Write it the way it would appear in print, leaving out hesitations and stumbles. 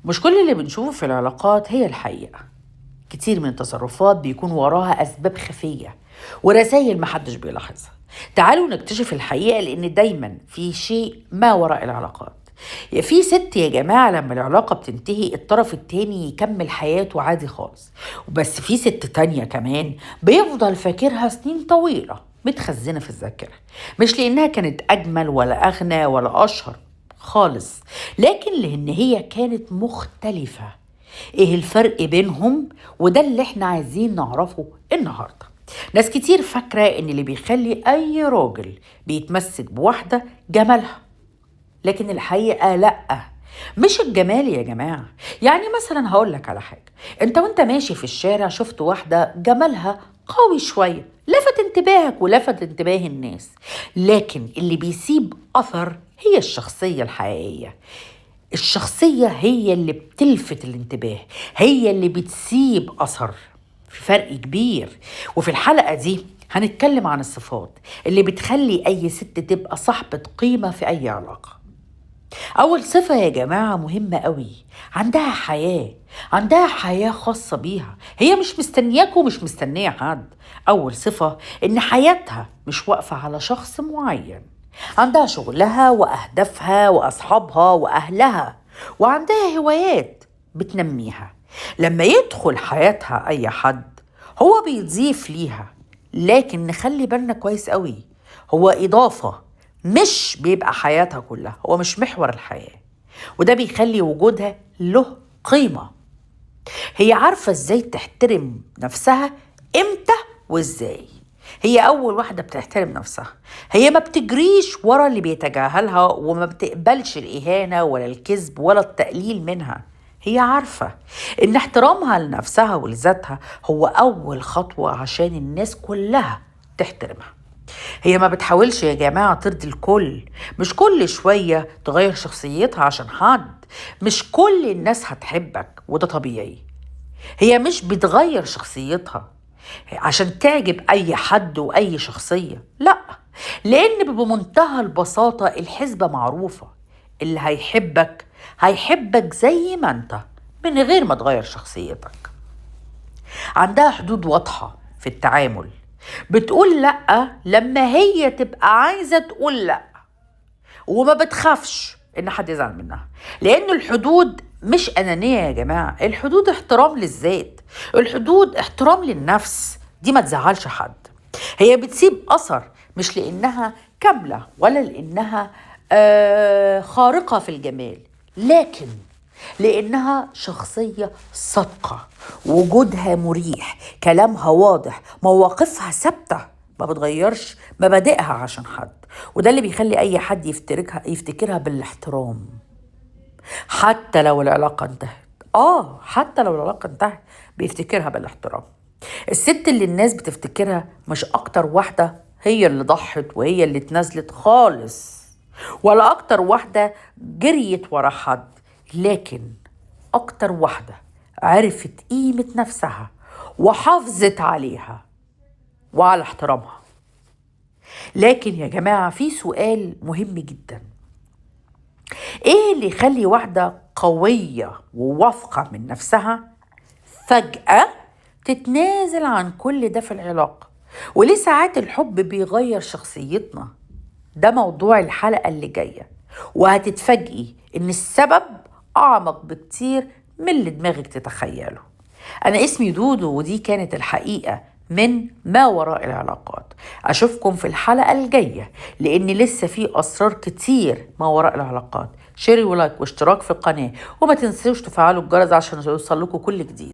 مش كل اللي بنشوفه في العلاقات هي الحقيقة. كتير من التصرفات بيكون وراها أسباب خفية ورسائل محدش بيلاحظها. تعالوا نكتشف الحقيقة، لأن دايما في شيء ما وراء العلاقات. في ست يا جماعة لما العلاقة بتنتهي الطرف التاني يكمل حياته عادي خالص، بس في ست تانية كمان بيفضل فاكرها سنين طويلة متخزنة في الذاكرة، مش لأنها كانت أجمل ولا أغنى ولا أشهر خالص، لكن لأن هي كانت مختلفة. إيه الفرق بينهم؟ وده اللي احنا عايزين نعرفه النهاردة. ناس كتير فاكرة إن اللي بيخلي أي راجل بيتمسك بواحدة جمالها، لكن الحقيقة لأ، مش الجمال يا جماعة. يعني مثلا هقولك على حاجة، انت وانت ماشي في الشارع شفت واحدة جمالها قوي شوية، لفت انتباهك ولفت انتباه الناس، لكن اللي بيسيب أثر هي الشخصية الحقيقية. الشخصية هي اللي بتلفت الانتباه، هي اللي بتسيب أثر، في فرق كبير. وفي الحلقة دي هنتكلم عن الصفات اللي بتخلي أي ست تبقى صاحبة قيمة في أي علاقة. أول صفة يا جماعة مهمة قوي، عندها حياة، عندها حياة خاصة بيها، هي مش مستنياك ومش مستنية حد. أول صفة إن حياتها مش واقفة على شخص معين، عندها شغلها وأهدافها وأصحابها وأهلها، وعندها هوايات بتنميها. لما يدخل حياتها أي حد هو بيضيف ليها، لكن نخلي بالنا كويس قوي، هو إضافة، مش بيبقى حياتها كلها، هو مش محور الحياة، وده بيخلي وجودها له قيمة. هي عارفة ازاي تحترم نفسها، امتى وازاي. هي أول واحدة بتحترم نفسها، هي ما بتجريش ورا اللي بيتجاهلها، وما بتقبلش الإهانة ولا الكذب ولا التقليل منها. هي عارفة إن احترامها لنفسها ولذاتها هو أول خطوة عشان الناس كلها تحترمها. هي ما بتحاولش يا جماعة ترضي الكل، مش كل شوية تغير شخصيتها عشان حد، مش كل الناس هتحبك وده طبيعي. هي مش بتغير شخصيتها عشان تعجب أي حد وأي شخصية، لا، لأن بمنتهى البساطة الحسبة معروفة، اللي هيحبك هيحبك زي ما أنت من غير ما تغير شخصيتك. عندها حدود واضحة في التعامل، بتقول لأ لما هي تبقى عايزة تقول لأ، وما بتخافش إن حد يزعل منها، لأن الحدود مش أنانية يا جماعة، الحدود احترام للذات، الحدود احترام للنفس، دي ما تزعلش حد. هي بتسيب أثر مش لأنها كاملة ولا لأنها خارقة في الجمال، لكن لأنها شخصية صادقة، وجودها مريح، كلامها واضح، مواقفها ثابتة، ما بتغيرش مبادئها عشان حد، وده اللي بيخلي أي حد يفتكرها بالاحترام حتى لو العلاقة انتهت. حتى لو العلاقة انتهت بيفتكرها بالاحترام. الست اللي الناس بتفتكرها مش أكتر واحدة هي اللي ضحت وهي اللي اتنازلت خالص، ولا أكتر واحدة جريت ورا حد، لكن أكتر واحدة عرفت قيمة نفسها وحافظت عليها وعلى احترامها. لكن يا جماعة في سؤال مهم جدا، إيه اللي يخلي واحدة قوية وواثقة من نفسها فجأة تتنازل عن كل ده في العلاقة؟ وليه ساعات الحب بيغير شخصيتنا؟ ده موضوع الحلقة اللي جاية، وهتتفاجئي إن السبب أعمق بكتير من اللي دماغك تتخيله. أنا اسمي دودو، ودي كانت الحقيقة من ما وراء العلاقات. أشوفكم في الحلقة الجاية، لأن لسه في أسرار كتير ما وراء العلاقات. share و like واشتراك في القناة، وما تنسوش تفعلوا الجرس عشان يوصل لكم كل جديد.